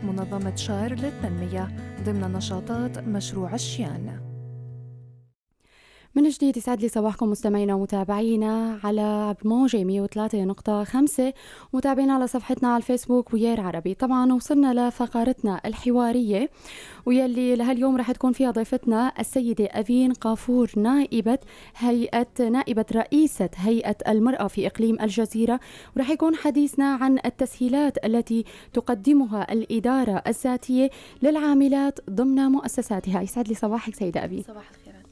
منظمة شار للتنمية ضمن نشاطات مشروع الشيان. من جديد يسعد لي صباحكم مستمعينا ومتابعينا على موجة 103.5، متابعينا على صفحتنا على الفيسبوك بوير عربي. طبعا وصلنا لفقرتنا الحوارية ويلي لهاليوم رح تكون فيها ضيفتنا السيدة أفين قافور، نائبة رئيسة هيئة المرأة في إقليم الجزيرة، ورح يكون حديثنا عن التسهيلات التي تقدمها الإدارة الذاتية للعاملات ضمن مؤسساتها. يسعد لي صباحك سيدة أفين. صباح الخيرات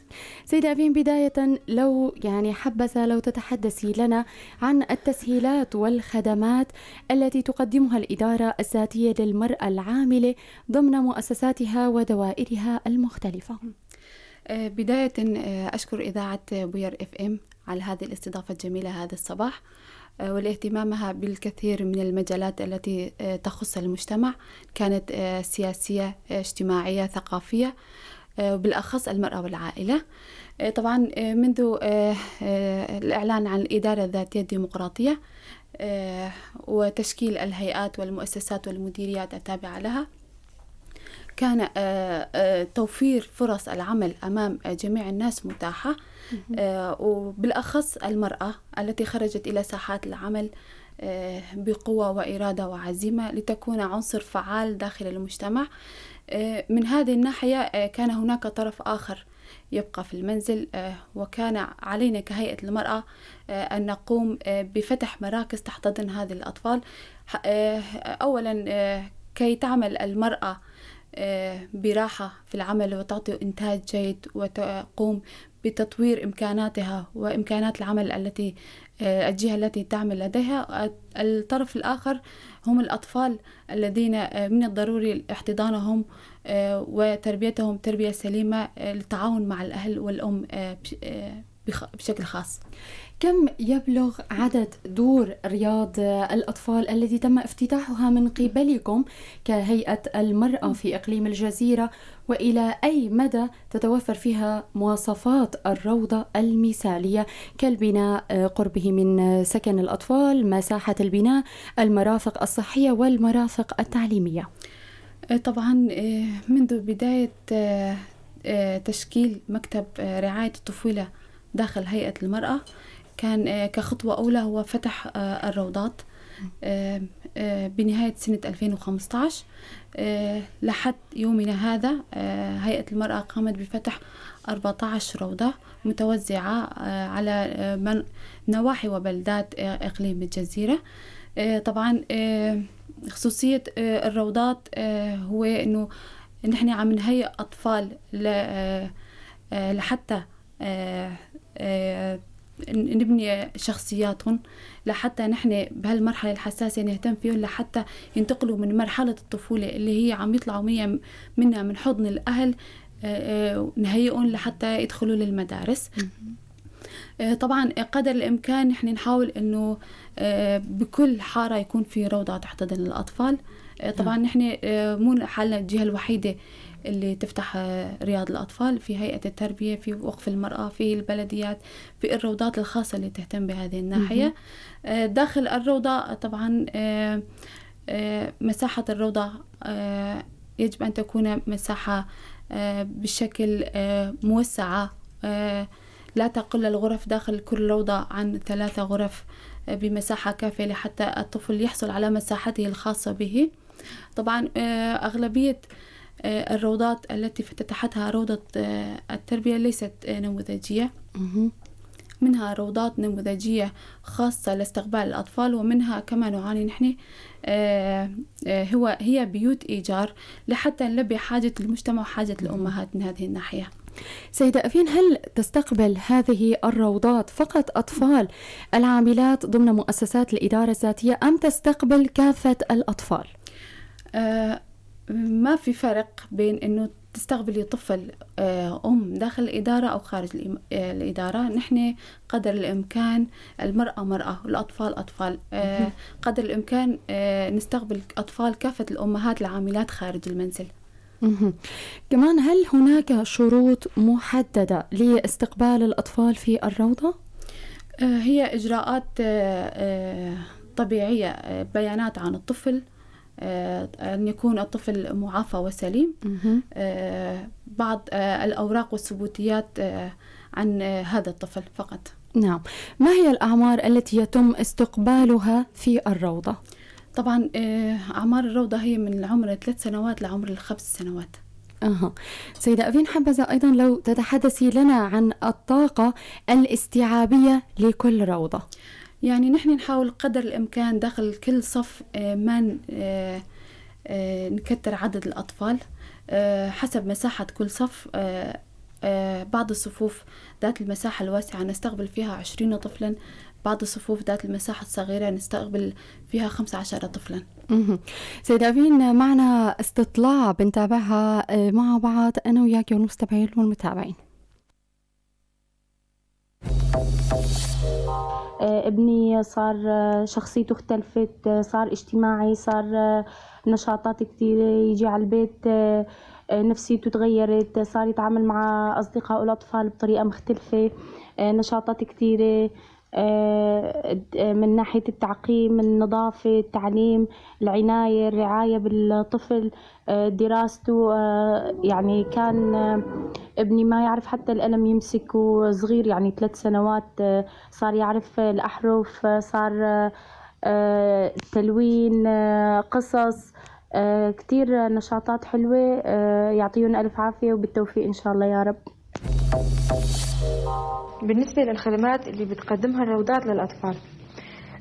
سيدة أفين. بداية لو يعني حبذا لو تتحدثي لنا عن التسهيلات والخدمات التي تقدمها الإدارة الذاتية للمرأة العاملة ضمن مؤسساتها ودوائرها المختلفة. بداية أشكر إذاعة بوير FM على هذه الاستضافة الجميلة هذا الصباح، ولاهتمامها بالكثير من المجالات التي تخص المجتمع، كانت سياسية، اجتماعية، ثقافية، وبالأخص المرأة والعائلة. طبعا منذ الإعلان عن الإدارة الذاتية الديمقراطية وتشكيل الهيئات والمؤسسات والمديريات التابعة لها، كان توفير فرص العمل أمام جميع الناس متاحة، وبالأخص المرأة التي خرجت إلى ساحات العمل بقوة وإرادة وعزيمة لتكون عنصر فعال داخل المجتمع. من هذه الناحية كان هناك طرف آخر يبقى في المنزل، وكان علينا كهيئة المرأة أن نقوم بفتح مراكز تحتضن هذه الأطفال. أولا كي تعمل المرأة براحة في العمل وتعطي إنتاج جيد وتقوم بتطوير إمكاناتها وإمكانات العمل التي الجهة التي تعمل لديها. الطرف الآخر هم الأطفال الذين من الضروري احتضانهم وتربيتهم تربية سليمة للتعاون مع الأهل والأم بشكل خاص. كم يبلغ عدد دور رياض الأطفال التي تم افتتاحها من قبلكم كهيئة المرأة في إقليم الجزيرة، وإلى أي مدى تتوفر فيها مواصفات الروضة المثالية كالبناء، قربه من سكن الأطفال، مساحة البناء، المرافق الصحية والمرافق التعليمية؟ طبعا منذ بداية تشكيل مكتب رعاية الطفولة داخل هيئة المرأة، كان كخطوة أولى هو فتح الروضات بنهاية سنة 2015. لحد يومنا هذا هيئة المرأة قامت بفتح 14 روضة متوزعة على نواحي وبلدات إقليم الجزيرة. طبعا خصوصية الروضات هو أنه نحن عم نهيئ أطفال لحتى نبني شخصياتهم، لحتى نحن بهالمرحلة الحساسة نهتم فيهم لحتى ينتقلوا من مرحلة الطفولة اللي هي عم يطلعوا منها من حضن الأهل، نهيئهم لحتى يدخلوا للمدارس. طبعا قدر الإمكان نحن نحاول إنه بكل حارة يكون في روضة تحتضن الأطفال. طبعا نحن مو حالنا الجهة الوحيدة اللي تفتح رياض الأطفال، في هيئة التربية، في وقف المرأة، في البلديات، في الروضات الخاصة اللي تهتم بهذه الناحية. داخل الروضة طبعا مساحة الروضة يجب أن تكون مساحة بشكل موسعة، لا تقل الغرف داخل كل روضة عن 3 غرف بمساحة كافية لحتى الطفل يحصل على مساحته الخاصة به. طبعا أغلبية الروضات التي افتتحتها روضة التربية ليست نموذجية، منها روضات نموذجية خاصة لاستقبال الأطفال، ومنها كما نعاني نحن هي بيوت إيجار لحتى نلبي حاجة المجتمع وحاجة الأمهات من هذه الناحية. سيدة أفين، هل تستقبل هذه الروضات فقط أطفال العاملات ضمن مؤسسات الإدارة الذاتية أم تستقبل كافة الأطفال؟ ما في فرق بين أنه تستقبلي طفل أم داخل الإدارة أو خارج الإدارة. نحن قدر الإمكان المرأة مرأة والأطفال أطفال، قدر الإمكان نستقبل أطفال كافة الأمهات العاملات خارج المنزل. كمان هل هناك شروط محددة لاستقبال الأطفال في الروضة؟ هي إجراءات طبيعية، بيانات عن الطفل، أن يكون الطفل معافى وسليم، بعض الأوراق والثبوتيات عن هذا الطفل فقط. نعم. ما هي الأعمار التي يتم استقبالها في الروضة؟ طبعا أعمار الروضة هي من العمر 3 سنوات لعمر 5 سنوات. سيدة أفين، حبذا أيضا لو تتحدثي لنا عن الطاقة الاستيعابية لكل روضة. يعني نحن نحاول قدر الإمكان داخل كل صف ما نكتر عدد الأطفال حسب مساحة كل صف. بعض الصفوف ذات المساحة الواسعة نستقبل فيها 20 طفلا، بعض الصفوف ذات المساحة الصغيرة نستقبل فيها 15 طفلا. سيدة أفين، معنا استطلاع بنتابعها مع بعض أنا وياك والمستمعين والمتابعين. ابني صار شخصيته اختلفت، صار اجتماعي، صار نشاطات كثيرة، يجي على البيت نفسيته تغيرت، صار يتعامل مع أصدقائه الأطفال بطريقة مختلفة، نشاطات كثيرة من ناحية التعقيم، النظافة، التعليم، العناية، الرعاية بالطفل، دراسته. يعني كان ابني ما يعرف حتى القلم يمسكه، صغير يعني 3 سنوات، صار يعرف الأحرف، صار تلوين، قصص، كتير نشاطات حلوة. يعطيهم ألف عافية وبالتوفيق إن شاء الله يا رب. بالنسبة للخدمات اللي بتقدمها الروضات للأطفال،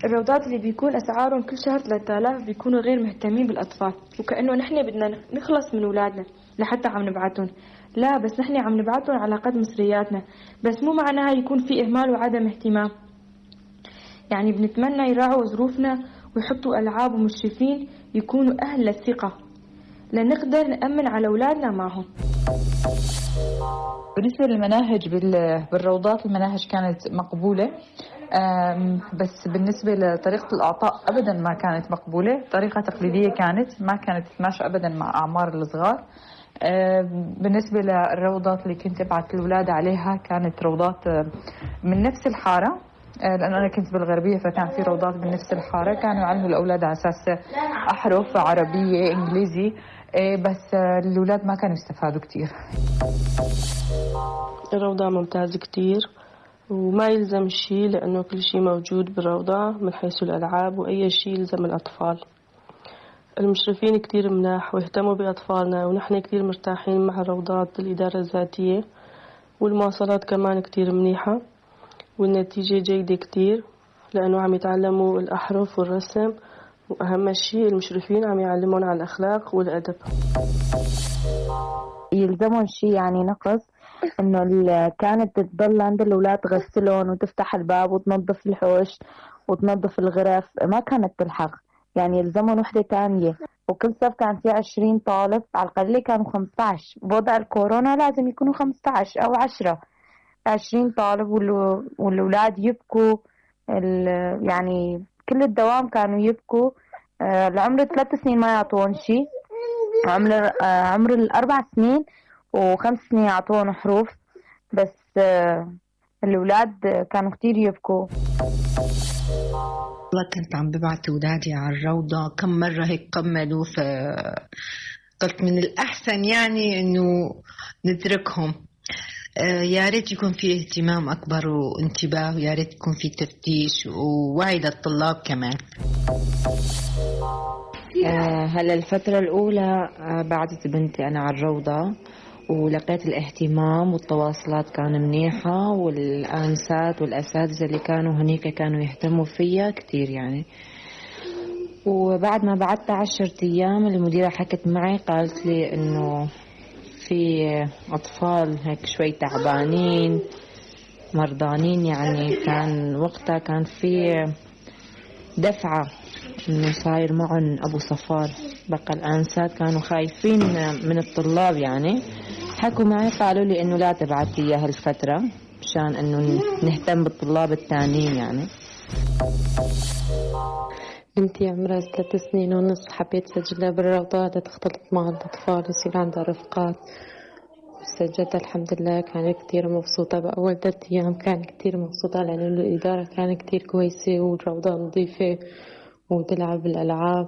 الروضات اللي بيكون أسعارهم كل شهر 3000 بيكونوا غير مهتمين بالأطفال، وكأنه نحن بدنا نخلص من أولادنا لحتى عم نبعتهم. لا، بس نحن عم نبعتهم على قد مصرياتنا، بس مو معناها يكون في إهمال وعدم اهتمام. يعني بنتمنى يراعوا ظروفنا ويحطوا ألعاب ومشرفين يكونوا أهل للثقة لنقدر نأمن على أولادنا معهم. بالنسبة للمناهج بالروضات، المناهج كانت مقبولة، بس بالنسبة لطريقة الإعطاء أبدا ما كانت مقبولة. طريقة تقليدية كانت، ما كانت تتماشى أبدا مع أعمار الصغار. بالنسبة للروضات اللي كنت أبعث الأولاد عليها، كانت روضات من نفس الحارة، لأنه أنا كنت بالغربية فكان في روضات من نفس الحارة، كانوا يعلموا الأولاد على أساس أحرف عربية إنجليزي، بس الأولاد ما كانوا يستفادوا كتير. الروضة ممتازة كتير وما يلزم شيء، لأنه كل شيء موجود بالروضة من حيث الألعاب وأي شيء يلزم الأطفال. المشرفين كتير مناح واهتموا بأطفالنا، ونحن كتير مرتاحين مع الروضات الإدارة الذاتية، والمواصلات كمان كتير منيحة، والنتيجة جيدة كتير لأنه عم يتعلموا الأحرف والرسم، وأهم شيء المشرفين عم يعلمون على الأخلاق والأدب. يلزمهم شيء يعني نقص، إنه كانت تضل عند الأولاد تغسلهم وتفتح الباب وتنظف الحوش وتنظف الغرف، ما كانت تلحق، يعني يلزمهم وحدة تانية. وكل صف كان فيه 20 طالب، على القليل كانوا 15، بوضع الكورونا لازم يكونوا 15 أو 10، 20 طالب، والأولاد يبكوا، يعني كل الدوام كانوا يبكوا. لعمر 3 سنين ما يعطون شيء، عمر 4 سنين و5 سنين يعطون حروف، بس الأولاد كانوا كتير يبكوا. والله كنت عم ببعت أولادي على الروضة كم مرة هيك قملوا، فقلت من الأحسن يعني إنه نتركهم. يا ريت يكون في اهتمام أكبر وانتباه، ويا ريت يكون في تفتيش ووعي للطلاب كمان. هلا الفترة الأولى بعدت بنتي أنا على الروضة، ولقيت الاهتمام والتواصلات كان منيحة، والآنسات والأساتذة اللي كانوا هنيك كانوا يهتموا فيها كتير يعني. وبعد ما بعدت 10 أيام المديرة حكت معي، قالت لي إنه في أطفال هيك شوي تعبانين مرضانين يعني، كان وقتها كان في دفعة إنه صاير معهم أبو صفار، بقى الآنسات كانوا خايفين من الطلاب يعني. حكوا معي قالوا لي إنه لا تبعتي إياها الفترة مشان إنه نهتم بالطلاب التانيين يعني. بنتي عمرها 3 سنين ونص، حبيت سجلها بالروضة لتختلط مع الأطفال ويصير عندها رفقات، وسجلتها الحمد لله. كانت كتير مبسوطة بأول 3 أيام، كانت كتير مبسوطة لأنه الإدارة كانت كتير كويسة والروضة نظيفة وتلعب بالألعاب،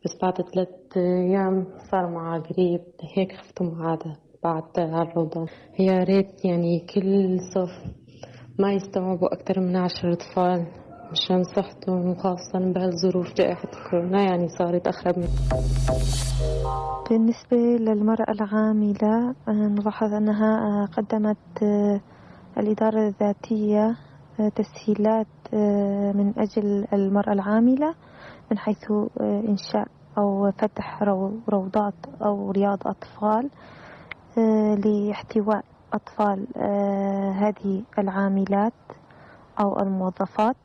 بس بعد 3 أيام صار معها قريب، هيك خفت معادها بعد على الروضة. يا ريت يعني كل صف ما يستوعبوا أكثر من 10 أطفال مشان صحتهم، وخاصة بهالظروف جائحة كورونا يعني صارت أخرب. بالنسبة للمرأة العاملة نلاحظ أنها قدمت الإدارة الذاتية تسهيلات من أجل المرأة العاملة من حيث إنشاء أو فتح روضات أو رياض أطفال لاحتواء أطفال هذه العاملات أو الموظفات،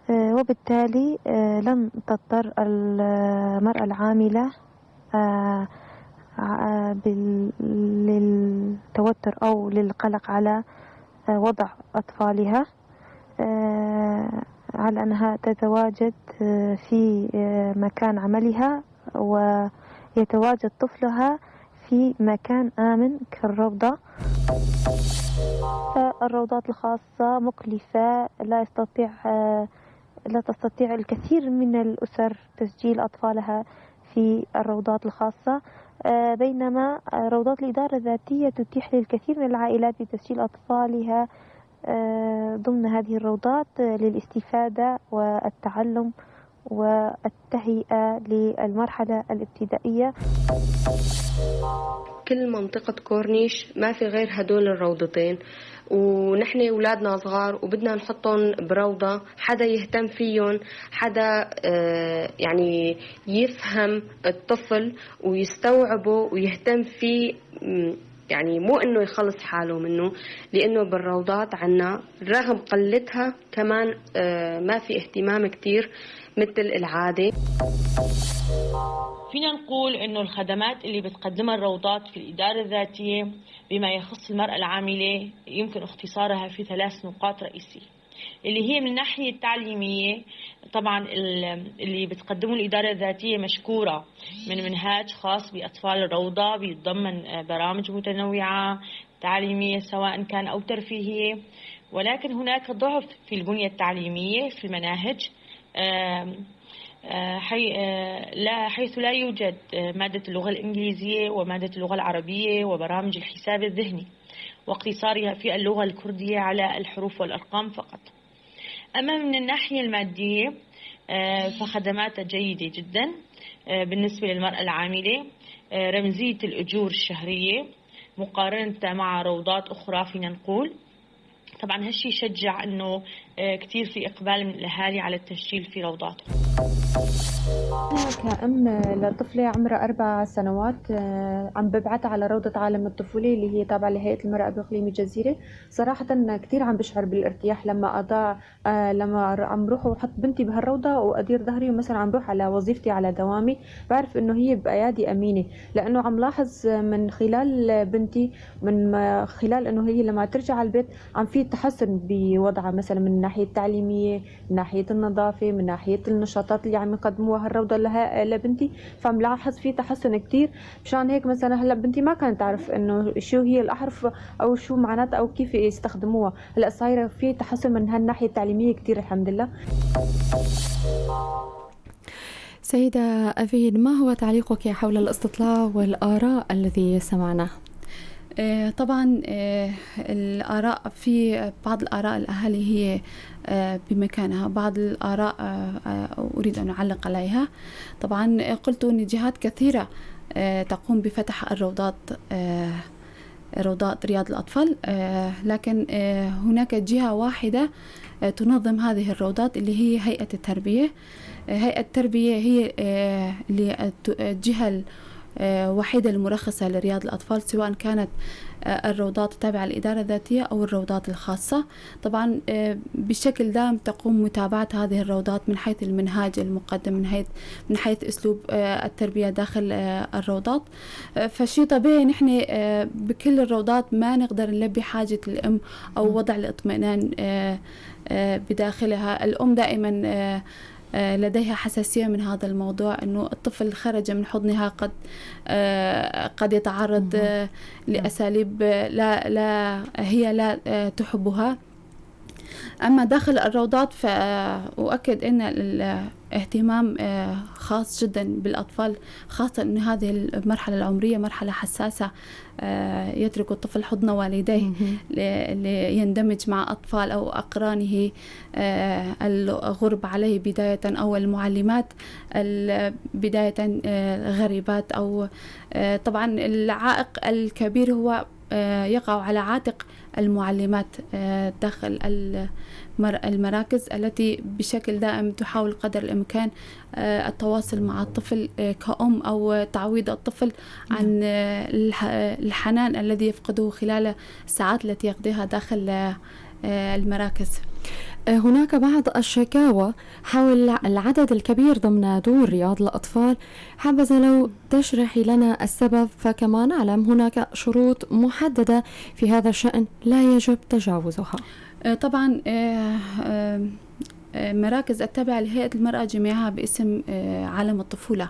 وبالتالي لن تضطر المرأة العاملة للتوتر أو للقلق على وضع أطفالها، على أنها تتواجد في مكان عملها ويتواجد طفلها في مكان آمن كالروضة. الروضات الخاصة مكلفة، لا تستطيع الكثير من الأسر تسجيل أطفالها في الروضات الخاصة، بينما روضات الإدارة الذاتية تتيح للكثير من العائلات بتسجيل أطفالها ضمن هذه الروضات للاستفادة والتعلم والتهيئة للمرحلة الابتدائية. كل منطقة كورنيش ما في غير هدول الروضتين، ونحن أولادنا صغار وبدنا نحطهم بروضة حدا يهتم فيهم، حدا يعني يفهم الطفل ويستوعبه ويهتم فيه، يعني مو انه يخلص حاله منه، لانه بالروضات عنا رغم قلتها كمان ما في اهتمام كتير مثل العادة. فينا نقول انه الخدمات اللي بتقدمها الروضات في الإدارة الذاتية بما يخص المرأة العاملة يمكن اختصارها في 3 نقاط رئيسية، اللي هي من الناحية التعليمية طبعا اللي بتقدمه الإدارة الذاتية مشكورة من منهاج خاص بأطفال الروضة بيتضمن برامج متنوعة تعليمية سواء كان أو ترفيهية، ولكن هناك ضعف في البنية التعليمية في المناهج، حيث لا يوجد مادة اللغة الإنجليزية ومادة اللغة العربية وبرامج الحساب الذهني واقتصارها في اللغة الكردية على الحروف والأرقام فقط. أما من الناحية المادية فخدماتها جيدة جدا بالنسبة للمرأة العاملة، رمزية الأجور الشهرية مقارنة مع روضات أخرى فينا نقول طبعا هالشي شجع أنه كتير في إقبال من الأهالي على التسجيل في روضاتهم. أنا كأم لطفلة عمرها 4 سنوات عم ببعتها على روضة عالم الطفولة اللي هي تابعة لهيئة المرأة بإقليم الجزيرة. صراحة كتير عم بشعر بالارتياح لما لما عم روح وحط بنتي بهالروضة وأدير ظهري، ومثلا عم روح على وظيفتي على دوامي، بعرف إنه هي بأيادي أمينة، لأنه عم لاحظ من خلال بنتي، من خلال إنه هي لما ترجع على البيت عم في تحسن بوضعها، مثلا من الناحية التعليمية، من ناحية النظافة، من ناحية النشاطات اللي عم يقدموها هالروضة لها لبنتي، فملاحظ في تحسن كتير. مشان هيك مثلا هلا بنتي ما كانت تعرف انه شو هي الاحرف او شو معناتها او كيف يستخدموها، هلا صايره في تحسن من هالناحيه التعليميه كتير الحمد لله. سيدة أفين، ما هو تعليقك حول الاستطلاع والآراء الذي سمعناه؟ طبعا الآراء، في بعض الآراء الأهالي هي بمكانها، بعض الآراء أريد أن أعلق عليها. طبعا قلت أن جهات كثيرة تقوم بفتح الروضات، روضات رياض الأطفال، لكن هناك جهة واحدة تنظم هذه الروضات اللي هي هيئة التربية. هيئة التربية هي اللي الجهة وحيدة المرخصة لرياض الأطفال، سواء كانت الروضات التابعة للإدارة الذاتية أو الروضات الخاصة. طبعا بشكل دائم تقوم متابعة هذه الروضات من حيث المنهاج المقدم، من حيث أسلوب التربية داخل الروضات. فشي طبيعي نحن بكل الروضات ما نقدر نلبي حاجة الأم أو وضع الاطمئنان بداخلها. الأم دائما لديها حساسية من هذا الموضوع، أنه الطفل خرج من حضنها قد يتعرض لأساليب لا هي لا تحبها. أما داخل الروضات فأؤكد أن الاهتمام خاص جدا بالأطفال، خاصة أن هذه المرحلة العمرية مرحلة حساسة، يترك الطفل حضن والديه ليندمج مع أطفال أو أقرانه الغرب عليه بداية، أو المعلمات بداية غريبات، أو طبعا العائق الكبير هو يقع على عاتق المعلمات داخل المراكز التي بشكل دائم تحاول قدر الإمكان التواصل مع الطفل كأم، أو تعويض الطفل عن الحنان الذي يفقده خلال الساعات التي يقضيها داخل المراكز. هناك بعض الشكاوى حول العدد الكبير ضمن دور رياض الأطفال، حبذا لو تشرحي لنا السبب، فكما نعلم هناك شروط محددة في هذا الشأن لا يجب تجاوزها. طبعا مراكز التابعة لهيئة المرأة جميعها باسم عالم الطفولة.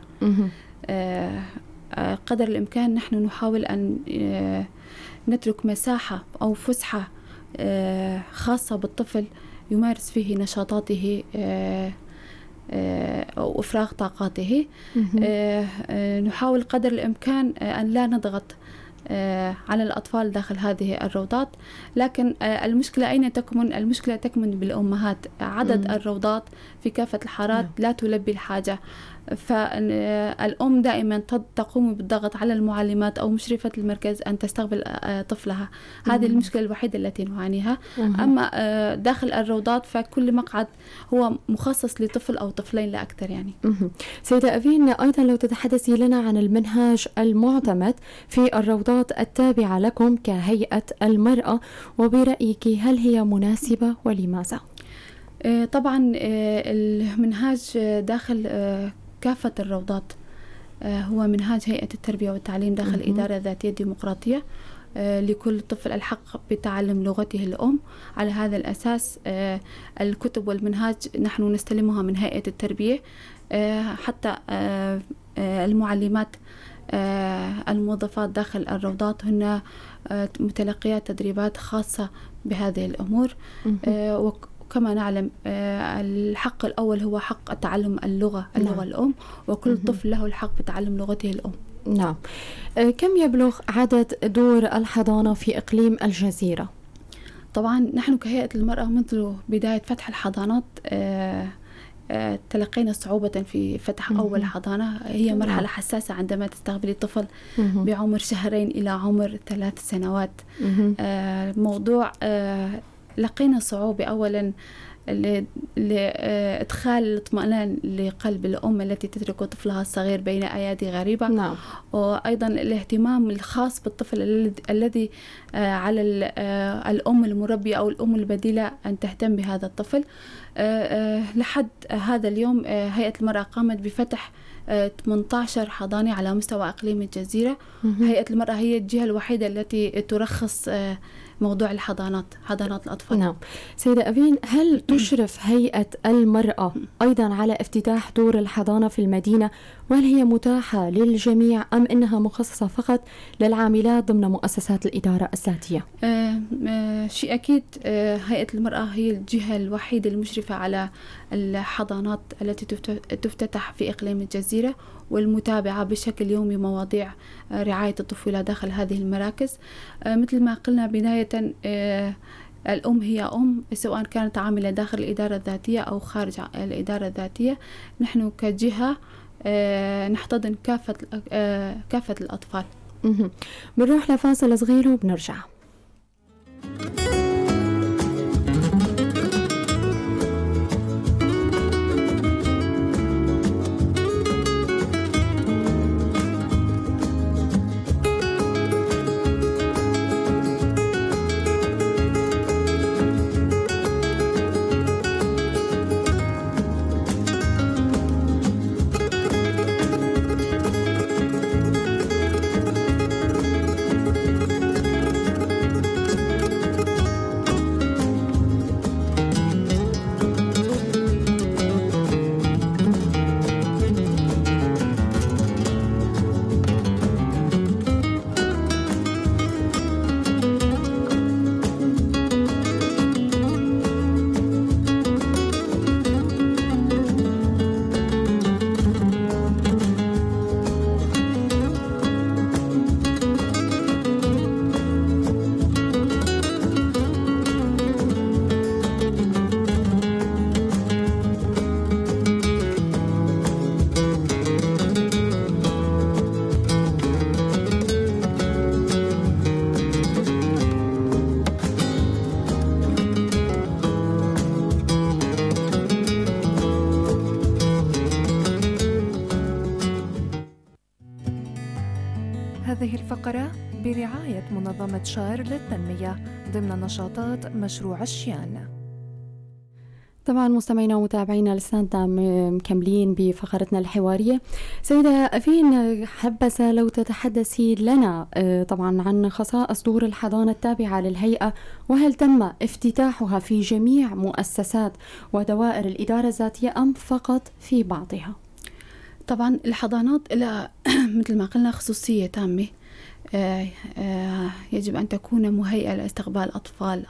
قدر الإمكان نحن نحاول أن نترك مساحة أو فسحة خاصة بالطفل يمارس فيه نشاطاته أو إفراغ طاقاته. نحاول قدر الإمكان أن لا نضغط على الأطفال داخل هذه الروضات، لكن المشكلة أين تكمن؟ المشكلة تكمن بالأمهات. عدد الروضات في كافة الحارات لا تلبي الحاجة، فالأم دائما تقوم بالضغط على المعلمات أو مشرفة المركز أن تستقبل طفلها. هذه المشكلة الوحيدة التي نعانيها. أما داخل الروضات فكل مقعد هو مخصص لطفل أو طفلين لا أكثر يعني. سيدة أفين، أيضا لو تتحدثي لنا عن المنهاج المعتمد في الروضات التابعة لكم كهيئة المرأة، وبرأيك هل هي مناسبة ولماذا؟ طبعا المنهاج داخل كافة الروضات هو منهاج هيئة التربية والتعليم داخل الإدارة الذاتية الديمقراطية. لكل طفل الحق بتعلم لغته الأم. على هذا الأساس الكتب والمنهاج نحن نستلمها من هيئة التربية، حتى المعلمات الموظفات داخل الروضات هن متلقيات تدريبات خاصة بهذه الأمور. وكما نعلم الحق الأول هو حق تعلم اللغة الأم، وكل طفل له الحق بتعلم لغته الأم. نعم. كم يبلغ عدد دور الحضانة في إقليم الجزيرة؟ طبعا نحن كهيئة المرأة منذ بداية فتح الحضانات تلقينا صعوبة في فتح أول حضانة. هي مرحلة حساسة عندما تستقبلي طفل بعمر 2 إلى عمر 3 سنوات. موضوع لقينا صعوبة أولا لإدخال الاطمئنان لقلب الأم التي تترك طفلها الصغير بين أيادي غريبة. نعم. وأيضا الاهتمام الخاص بالطفل الذي على الأم المربية أو الأم البديلة أن تهتم بهذا الطفل. لحد هذا اليوم هيئة المرأة قامت بفتح 18 حضانة على مستوى إقليم الجزيرة. هيئة المرأة هي الجهة الوحيدة التي ترخص موضوع الحضانات، حضانات الأطفال. نعم. سيدة أفين، هل تشرف هيئة المرأة أيضا على افتتاح دور الحضانة في المدينة، وهل هي متاحة للجميع أم أنها مخصصة فقط للعاملات ضمن مؤسسات الإدارة الذاتية؟ شيء أكيد هيئة المرأة هي الجهة الوحيدة المشرفة على الحضانات التي تفتتح في إقليم الجزيرة، والمتابعة بشكل يومي مواضيع رعاية الطفولة داخل هذه المراكز. مثل ما قلنا بداية، الأم هي أم، سواء كانت عاملة داخل الإدارة الذاتية أو خارج الإدارة الذاتية. نحن كجهة نحتضن كافة الأطفال. بنروح لفاصل صغير وبنرجع. برعاية منظمة شار للتنمية ضمن نشاطات مشروع الشيان. طبعا مستمعينا ومتابعينا، لساتنا مكملين بفقرتنا الحوارية. سيدة أفين، حبذا لو تتحدثي لنا طبعا عن خصائص دور الحضانة التابعة للهيئة، وهل تم افتتاحها في جميع مؤسسات ودوائر الإدارة الذاتية أم فقط في بعضها؟ طبعا الحضانات لها مثل ما قلنا خصوصية تامة، يجب أن تكون مهيئة لاستقبال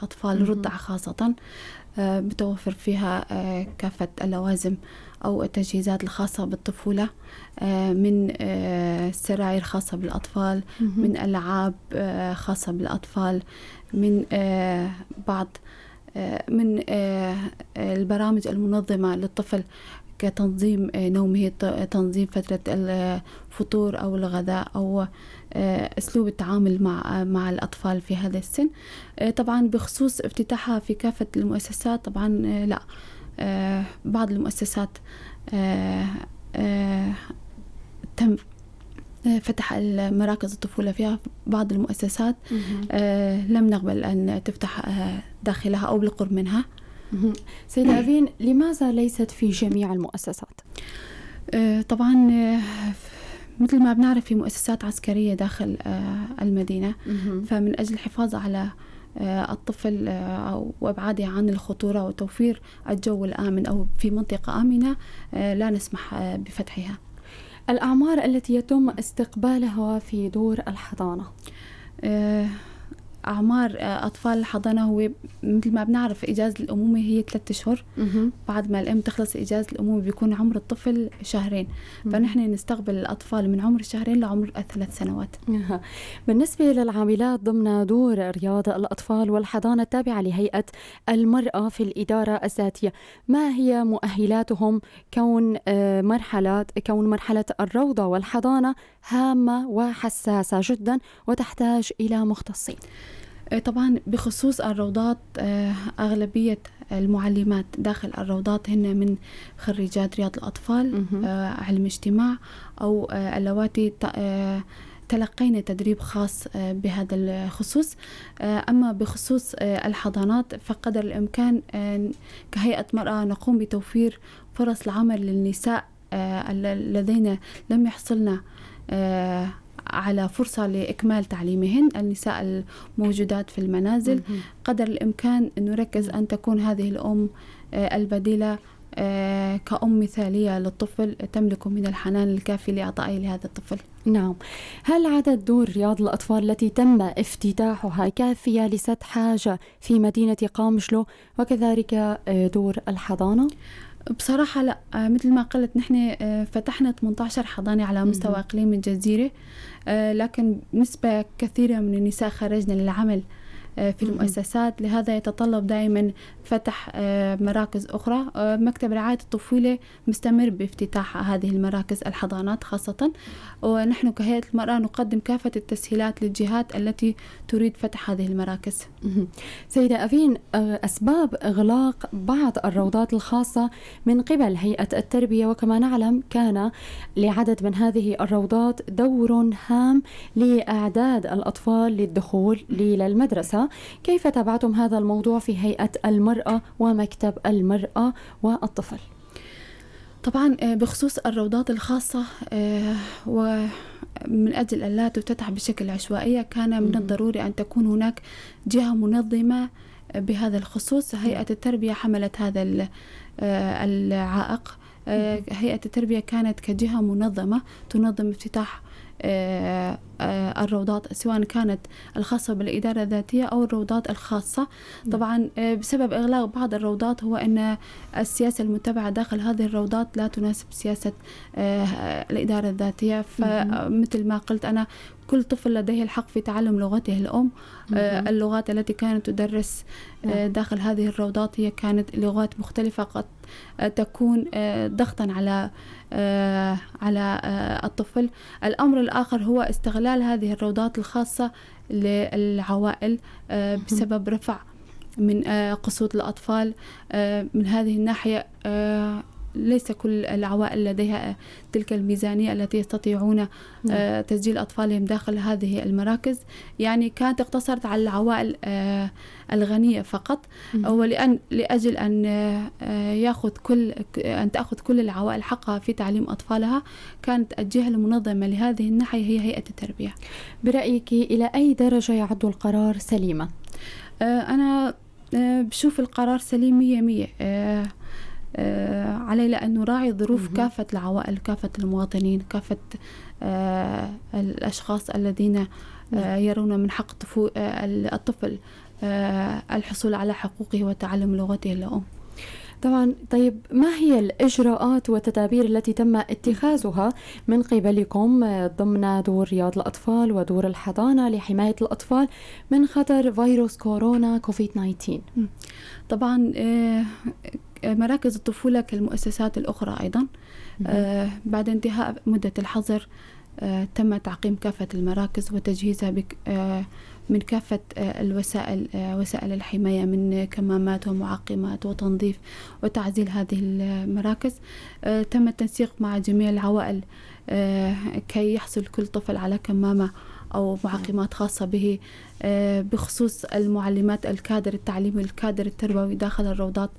أطفال رضع خاصة، بتوفر فيها كافة اللوازم أو التجهيزات الخاصة بالطفولة، من سراير خاصة بالأطفال، من ألعاب خاصة بالأطفال، من بعض من البرامج المنظمة للطفل كتنظيم نومه، تنظيم فترة الفطور أو الغداء، أو أسلوب التعامل مع الأطفال في هذا السن. طبعا بخصوص افتتاحها في كافة المؤسسات، طبعا لا، بعض المؤسسات تم فتح المراكز الطفولة فيها، بعض المؤسسات لم نقبل أن تفتح داخلها أو بالقرب منها. سيدة أفين، لماذا ليست في جميع المؤسسات؟ طبعا مثل ما بنعرف في مؤسسات عسكرية داخل المدينة، فمن أجل الحفاظ على الطفل وإبعاده عن الخطورة وتوفير الجو الآمن أو في منطقة آمنة، لا نسمح بفتحها. الأعمار التي يتم استقبالها في دور الحضانة؟ أعمار أطفال الحضانة هو مثل ما بنعرف إجازة الأمومة هي 3 أشهر. بعد ما الأم تخلص إجازة الأمومة بيكون عمر الطفل 2 شهر. فنحن نستقبل الأطفال من عمر 2 شهر لعمر 3 سنوات. بالنسبة للعاملات ضمن دور رياض الأطفال والحضانة التابعة لهيئة المرأة في الإدارة الذاتية، ما هي مؤهلاتهم كون مرحلة الروضة والحضانة هامة وحساسة جدا وتحتاج إلى مختصين؟ طبعا بخصوص الروضات، أغلبية المعلمات داخل الروضات هن من خريجات رياض الأطفال، علم اجتماع، أو اللواتي تلقينا تدريب خاص بهذا الخصوص. أما بخصوص الحضانات فقدر الإمكان كهيئة مرأة نقوم بتوفير فرص العمل للنساء الذين لم يحصلن على فرصة لإكمال تعليمهن، النساء الموجودات في المنازل. قدر الإمكان نركز أن تكون هذه الأم البديلة كأم مثالية للطفل، تملك من الحنان الكافي لإعطائه لهذا الطفل. نعم. هل عدد دور رياض الأطفال التي تم افتتاحها كافية لسد حاجة في مدينة قامشلو وكذلك دور الحضانة؟ بصراحة لا، مثل ما قلت نحن فتحنا 18 حضانة على مستوى إقليم الجزيرة، لكن نسبة كثيرة من النساء خرجنا للعمل في المؤسسات، لهذا يتطلب دائما فتح مراكز أخرى. مكتب رعاية الطفولة مستمر بافتتاح هذه المراكز الحضانات خاصة، ونحن كهيئة المرأة نقدم كافة التسهيلات للجهات التي تريد فتح هذه المراكز. سيدة أفين، أسباب إغلاق بعض الروضات الخاصة من قبل هيئة التربية، وكما نعلم كان لعدد من هذه الروضات دور هام لإعداد الأطفال للدخول للمدرسة، كيف تابعتم هذا الموضوع في هيئة المرأة ومكتب المرأة والطفل؟ طبعا بخصوص الروضات الخاصة، ومن أجل أن لا تفتتح بشكل عشوائية كان من الضروري أن تكون هناك جهة منظمة بهذا الخصوص. هيئة التربية حملت هذا العائق. هيئة التربية كانت كجهة منظمة تنظم افتتاح الروضات، سواء كانت الخاصة بالإدارة الذاتية أو الروضات الخاصة. طبعا بسبب إغلاق بعض الروضات هو أن السياسة المتبعة داخل هذه الروضات لا تناسب سياسة الإدارة الذاتية. فمثل ما قلت أنا، كل طفل لديه الحق في تعلم لغته الأم. اللغات التي كانت تدرس داخل هذه الروضات هي كانت لغات مختلفة، قد تكون ضغطا على الطفل. الأمر الآخر هو استغلال هذه الروضات الخاصة للعوائل بسبب رفع من قسوة الأطفال. من هذه الناحية ليس كل العوائل لديها تلك الميزانية التي يستطيعون تسجيل أطفالهم داخل هذه المراكز. يعني كانت اقتصرت على العوائل الغنية فقط، ولأن لأجل أن يأخذ كل أن تأخذ كل العوائل حقها في تعليم أطفالها، كانت الجهة المنظمة لهذه الناحية هي هيئة التربية. برأيك إلى أي درجة يعد القرار سليما؟ أنا بشوف القرار سليم 100%، عليه لأنه راعي ظروف كافة العوائل، كافة المواطنين، كافة الأشخاص الذين يرون من حق الطفل الحصول على حقوقه وتعلم لغته الأم. طبعا. طيب، ما هي الإجراءات والتدابير التي تم اتخاذها من قبلكم ضمن دور رياض الأطفال ودور الحضانة لحماية الأطفال من خطر فيروس كورونا كوفيد 19؟ طبعا مراكز الطفولة كالمؤسسات الأخرى أيضا، بعد انتهاء مدة الحظر تم تعقيم كافة المراكز وتجهيزها من كافة الوسائل، وسائل الحماية من كمامات ومعقمات وتنظيف وتعزيل هذه المراكز. تم التنسيق مع جميع العوائل كي يحصل كل طفل على كمامة أو معقمات خاصة به. بخصوص المعلمات، الكادر التعليمي والكادر التربوي داخل الروضات،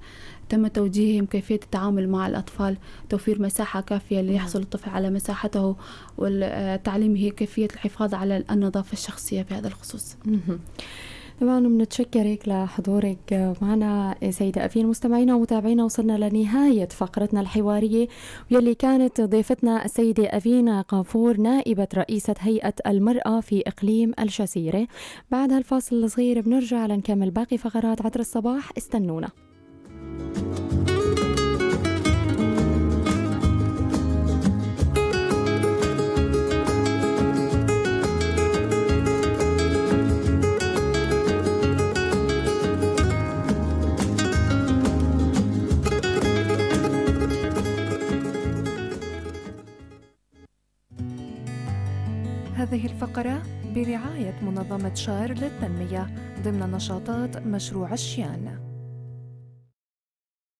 تم توجيههم كيفية التعامل مع الأطفال، توفير مساحة كافية ليحصل الطفل على مساحته، وتعليمه كيفية الحفاظ على النظافة الشخصية في هذا الخصوص. طبعا بنتشكرك لحضورك معنا سيدة أفين. مستمعينا ومتابعينا، وصلنا لنهاية فقرتنا الحوارية واللي كانت ضيفتنا السيدة أفين قافور، نائبة رئيسة هيئة المرأة في إقليم الجزيرة. بعد هالفاصل الصغير بنرجع لنكمل باقي فقرات عطر الصباح، استنونا. هذه الفقرة برعاية منظمة شار للتنمية ضمن نشاطات مشروع الشيان.